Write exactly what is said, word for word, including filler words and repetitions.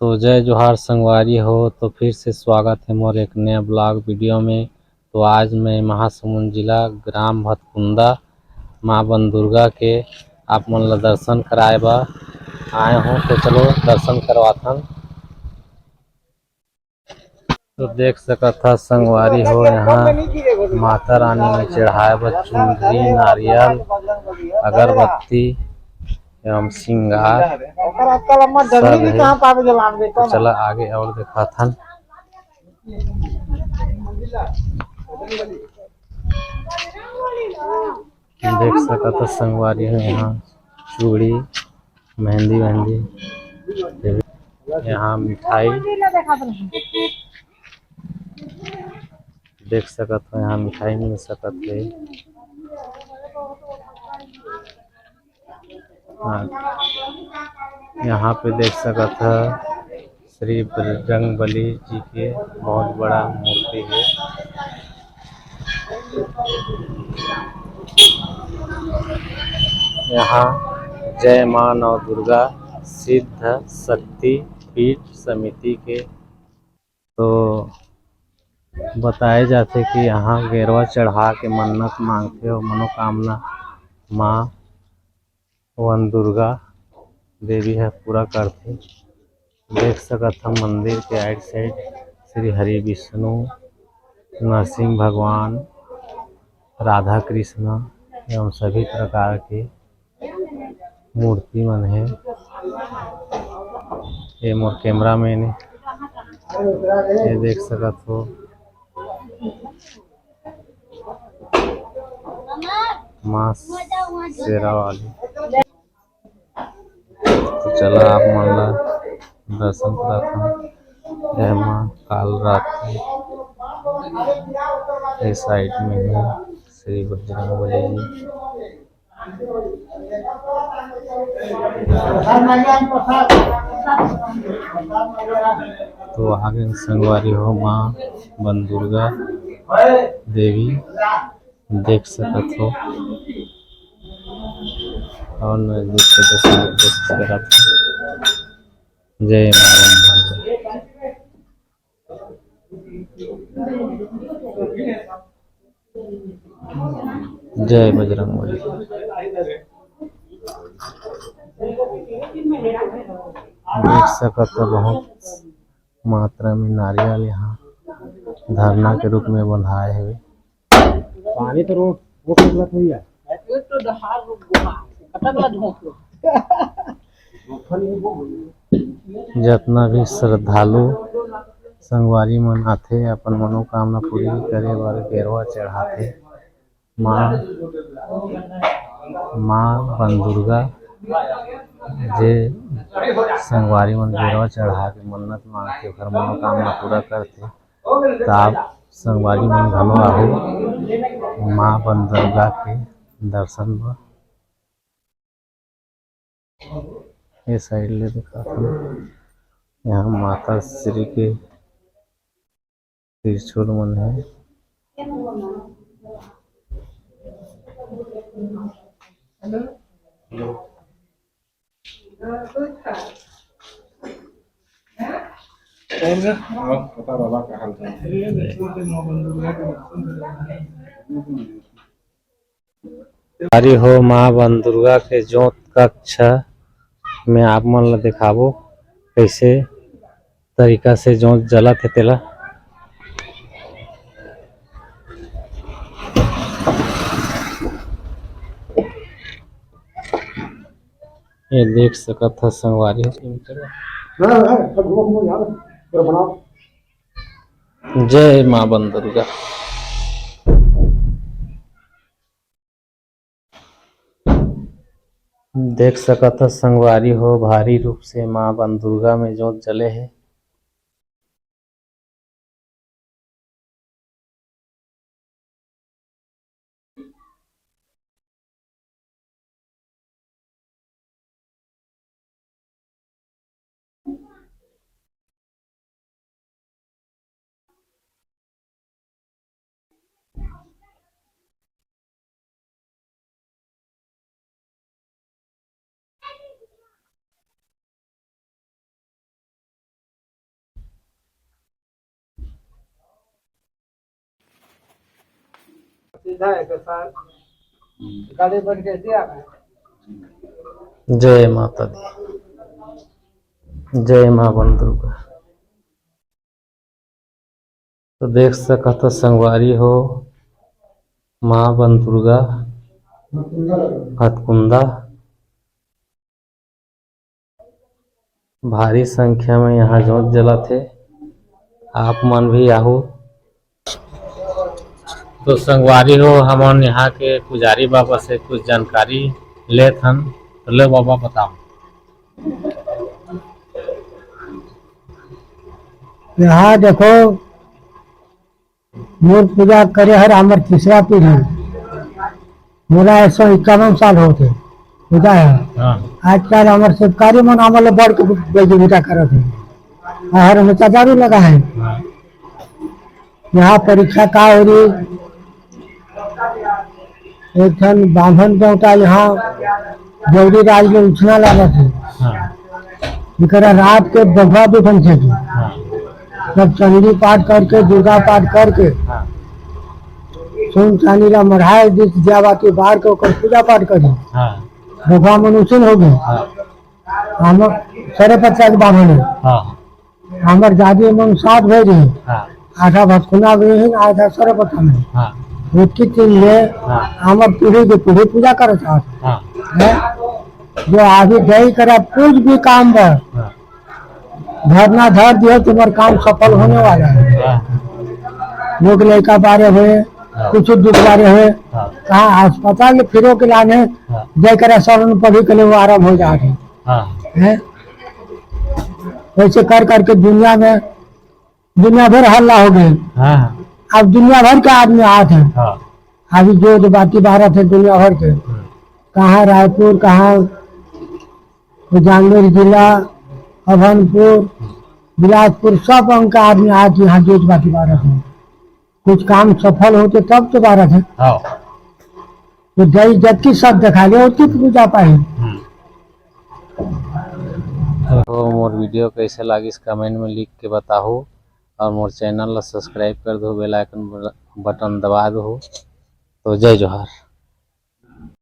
तो जय जोहार संगवारी हो, तो फिर से स्वागत है मोर एक नया ब्लॉग वीडियो में। तो आज मैं महासमुंद जिला, ग्राम भतकुंदा, माँ बन दुर्गा के आप मन ला दर्शन कराए बर आए हूँ। तो चलो दर्शन करवाथन। तो देख सकत ह संगवारी हो, यहाँ माता रानी में चढ़ाए बर चुनरी, नारियल, अगरबत्ती एवं श्रृंगार सब है। तो चला आगे और दिखाथन। देख सकत ह संगवारी हो, यहाँ चूड़ी, मेहंदी वेहंदी, यहाँ मिठाई देख सकत हो, यहाँ मिठाई मिल सकत है। हाँ, यहाँ पे देख सकत ह श्री बजरंग बली जी के बहुत बड़ा मूर्ति है। यहाँ जय माँ नव दुर्गा सिद्ध शक्ति पीठ समिति के तो बताए जाथे कि यहाँ गेरवा चढ़ा के मन्नत मांगथे और मनोकामना माँ वन दुर्गा देवी ह पूरा करथे। देख सकत ह मंदिर के आइट साइड श्री हरि विष्णु, नरसिंह भगवान, राधा कृष्ण एवं सभी प्रकार के मूर्ति मन हे। ये मोर कैमरा मैन हे, ये देख सकत हो। माँ शेरा वाली। तो चला आप मन ला दर्शन कराथन। ये माँ काल रात के ये साइड में है श्री बजरंग बली जी। तो आगे संगवारी हो माँ बन दुर्गा देवी देख सकत हो और नजदीक से दर्शन के कोशिश करत हो। जय माँ बन दुर्गा। जय बजरंग बली। देख सकत हो बहुत मात्रा में नारियल यहाँ धरना के रूप में बंधाए हवे। पानी तो रोक, वो कितना थोड़ी है। जतना भी श्रद्धालु संगवारी मन आथे, अपन मनोकामना पूरी करे बर गेरवा चढ़ाथे। माँ, माँ बन दुर्गा जे संगवारी मन गेरवा चढ़ा के मन्नत मांगथे, ओकर मनोकामना पूरा करथे। त आप संगवारी मन घलो आहू माँ बन दुर्गा के दर्शन बर। ये साइड ले दिखाथन, यहाँ माता श्री के त्रिशूल मन हे। अरे हो माँ बन दुर्गा के जोत कक्ष में आप मन ल दिखाबो, कैसे तरीका से जोत जलत हे तेला। ये देख सकत ह संगवारी हो। जय माँ बन दुर्गा। देख सकत ह संगवारी हो, भारी रूप से माँ बन दुर्गा में जोत जले हे। जय माता दी, जय माँ बन दुर्गा। तो देख सकत हो संगवारी हो, माँ बन दुर्गा हथकुंदा भारी संख्या में यहाँ जोत जलाथे। आप मन भी आहू। तो संगवारी हो, हमन यहाँ के पुजारी बाबा से कुछ जानकारी लेत हन। तो ले बाबा, बताओ। यहाँ देखो, मोर पूजा करे हर हमर तीसरा पीढ़ी, मोला एक सौ इक्यावन साल होत हे पूजा हे। हाँ। आजकल हमर शिवकारी मन हमर ले बढ़ के बेटी बेटा करत हे, हर में चाचारू लगा हे। हाँ। यहाँ परीक्षा का हो रही, एक ठन बाम्हन देवता यहाँ देवरी राज में उठना लागत हे। हाँ। इकरा रात के बघवा भी बन सकी। हाँ। सब चंडी पाठ करके, दुर्गा पाठ करके, हाँ। सोन चांदी ला मढ़ाए दिस दिया बाती बार के ओकर पूजा पाठ करी। हाँ। बघवा मनुष्य हो गए। हाँ। हम सरे पत्ता के बाम्हन है। हाँ। हमर दादी मन सात भाई रहे। हाँ। आधा भतकुना भी है, आधा सरपता में। हाँ। वो कितने ले, हाँ। हमर पीढ़ी के पीढ़ी पूजा करत आत। हाँ। हैं? जो आदमी गई करा कुछ भी काम बर, हाँ। धरना धर दियो, तुम्हारा काम सफल होने वाला है। हाँ। लोग लड़का बारे हुए, हाँ। कुछ दुख बारे हुए, हाँ। कहाँ अस्पताल में फिरो के लाने, हाँ। जाए करा शरण पढ़ी के लिए वो आराम हो जाते। हाँ। हैं? वैसे कर करके दुनिया में, दुनिया भर हल्ला हो गए। हाँ। अब दुनिया भर के आदमी आते हैं। हाँ। अभी जो जो बाती भारत है दुनिया भर के, हाँ। कहाँ रायपुर, कहाँ जांजगीर जिला, अभनपुर, बिलासपुर, सब अंग का आदमी आज यहाँ जोत बाती भारत है। कुछ काम सफल होते तब तो भारत है। हाँ। तो जय जबकि सब देखा ले, ओतकी पूजा पाही। हम्म। तो मोर video कैसे लागिस, comment में लिख के बताहू, और मोर channel ला subscribe कर दो, bell icon बटन दबा दो। तो जय जोहार।